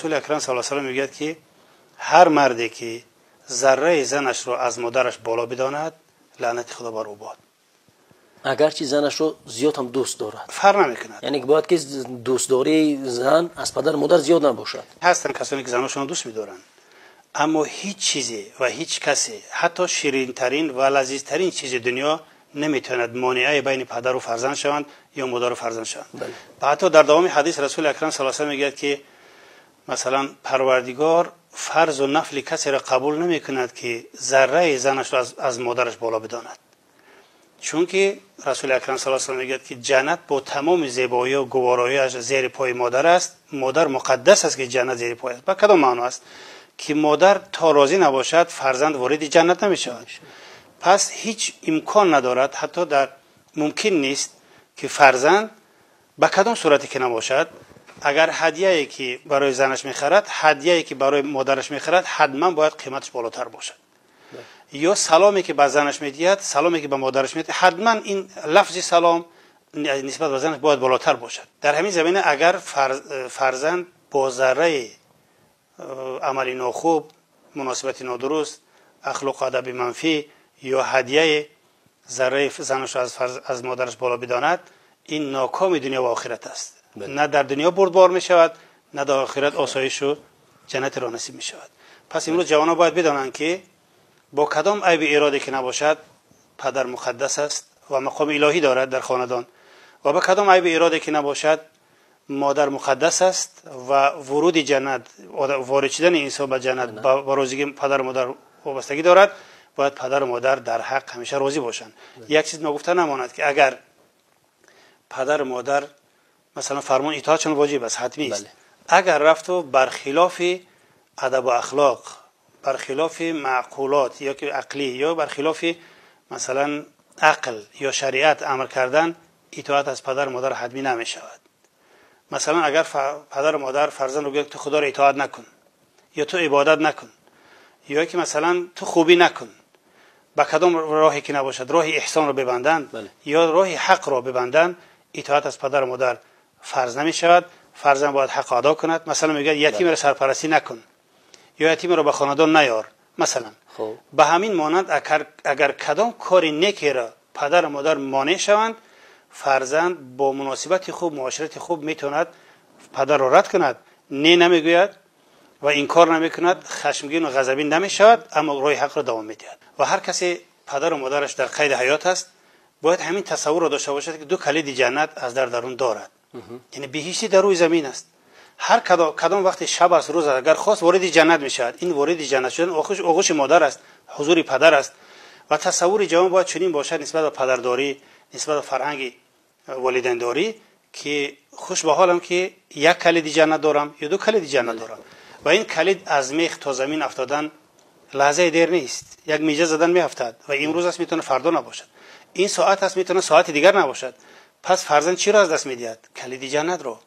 Расули Акрам саллаллоҳу алайҳи васаллам мегӯяд, ки ҳар марде ки зарраи занашро аз модараш боло бидонад, лаънати Худо бар ӯ бод. Агарчи занашро зиёд ҳам дӯст дорад, фарқ намекунад. Яъне бояд ки дӯстдории зан аз падару модар зиёд набошад. Ҳастанд касоне ки заношонро дӯст медоранд, аммо ҳеҷ чизе ва ҳеҷ касе, ҳатто ширинтарин ва лазизтарин чизи дунё наметавонад монеаи байни падару фарзанд шаванд ё модару фарзанд шаванд. Ва ҳатто дар давоми ҳадис Расули Акрам саллаллоҳу алайҳи васаллам мегӯяд, ки масалан Парвардигор фарзу нафли касеро қабул намекунад, ки зарраи занашро аз модараш боло бидонад. Чунки Расули Акрам саллаллоҳу алайҳи васаллам мегӯяд, ки ҷаннат бо тамоми зебоӣ ва гувороиаш зери пои модар аст. Модар муқаддас аст, ки ҷаннат зери пой аст. Ба кадом маъно аст? Ки модар то розӣ набошад, фарзанд вориди ҷаннат намешавад. Пас ҳеҷ имкон надорад, ҳатто дар мумкин нест, ки фарзанд ба кадом сурате ки набошад, агар ҳадияе ки барои занаш мехарад, ҳадияе ки барои модараш мехарад, ҳатман бояд қиматаш болотар бошад. Ё саломе ки ба занаш медиҳад, саломе ки ба модараш медиҳад, ҳатман ин лафзи салом нисбат ба занаш бояд болотар бошад. Дар ҳамин замина агар фарзанд бо зарраи амали нохуб, муносибати нодуруст, ахлоқу адаби манфӣ ё ҳадияи зарраи занашро аз модараш боло бидонад, ин нокоми дунё ва охират аст. На дар дунё бурдбор мешавад, на дар охират осоишу ҷаннатро насиб мешавад. Пас имрӯз ҷавонон бояд бидонанд, ки бо кадом айби ироде ки набошад, падар муқаддас аст ва мақоми илоҳӣ дорад дар хонадон, ва ба кадом айби ироде ки набошад, модар муқаддас аст ва вуруди ҷаннат, ворид шудани инсон ба ҷаннат ба розигии падару модар вобастагӣ дорад. Бояд падару модар дар ҳақ ҳамеша розӣ бошанд. Як чиз ногуфта намонад, ки агар падару модар масалан фармон итоатшон воҷиб аст, ҳатмӣ аст. Агар рафту бархилофи адабу ахлоқ, бархилофи маъқулот ё ки ақлӣ ё бархилофи масалан ақл ё шариат амр кардан, итоат аз падару модар ҳатмӣ намешавад. Масалан агар падару модар фарзандро гӯяд, ту Худоро итоат накун, ё ту ибодат накун, ё ки масалан ту хубӣ накун, ба кадом роҳе ки набошад, роҳи эҳсонро бибанданд ё роҳи ҳақро бибанданд, итоат аз падару модар фарз намешавад. Фарзанд бояд ҳақ адо кунад. Масалан мегӯяд, ятимро сарпарастӣ накун ё ятимро ба хонадон наёр. Масалан ба ҳамин монанд агар кадом кори некеро падару модар монеъ шаванд, фарзанд бо муносибати хуб, муоширати хуб метавонад падарро рад кунад, не намегӯяд ва инкор намекунад, хашмгин ва ғазабин намешавад, аммо роҳи ҳақро давом медиҳад. Ва ҳар касе падару модараш дар қайди ҳаёт аст, бояд ҳамин тасаввурро дошта бошад, ки ду калиди ҷаннат аз дар дарун дорад. Яъне биҳишти дар рӯи замин аст. Ҳар кадом вақти шаб аст, рӯз аст, агар хост, вориди ҷаннат мешавад. Ин вориди ҷаннат шудан оғӯши модар аст, ҳузури падар аст. Ва тасаввури ҷавон бояд чунин бошад нисбат ба падардорӣ, нисбат ба фарҳанги волидайндорӣ, ки хуш ба ҳолам, ки як калиди ҷаннат дорам ё ду калиди ҷаннат дорам. Ва ин калид аз мех то замин афтодан лаҳзаи дер нест, як миҷа задан меафтад ва имрӯз аст, метавонад фардо набошад, ин соат аст, метавонад соати дигар набошад. Пас фарзанд чиро аз даст медиҳад? Калиди ҷаннатро.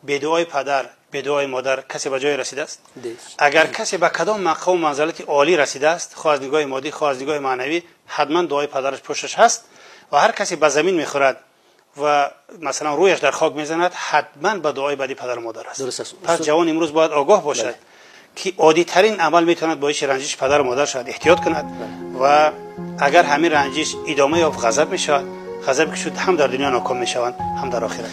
Бе дуои падар, бе дуои модар касе ба ҷое расидааст? Агар касе ба кадом мақому манзалати олӣ расидааст, хоҳ аз нигоҳи моддӣ, хоҳ аз нигоҳи маънавӣ, ҳатман дуои падараш пушташ ҳаст. Ва ҳар касе ба замин мехӯрад ва масалан рӯяш дар хок мезанад, ҳатман ба дуои бади падару модар аст. Пас ҷавон имрӯз бояд огоҳ бошад, ки оддитарин амал метавонад боиси ранҷиши падару модар шавад, эҳтиёт кунад. Ва агар ҳамин ранҷиш идома ёфт, ғазаб мешавад. Ғазабе ки шуд, ҳам дар дунё ноком мешаванд, ҳам дар охират.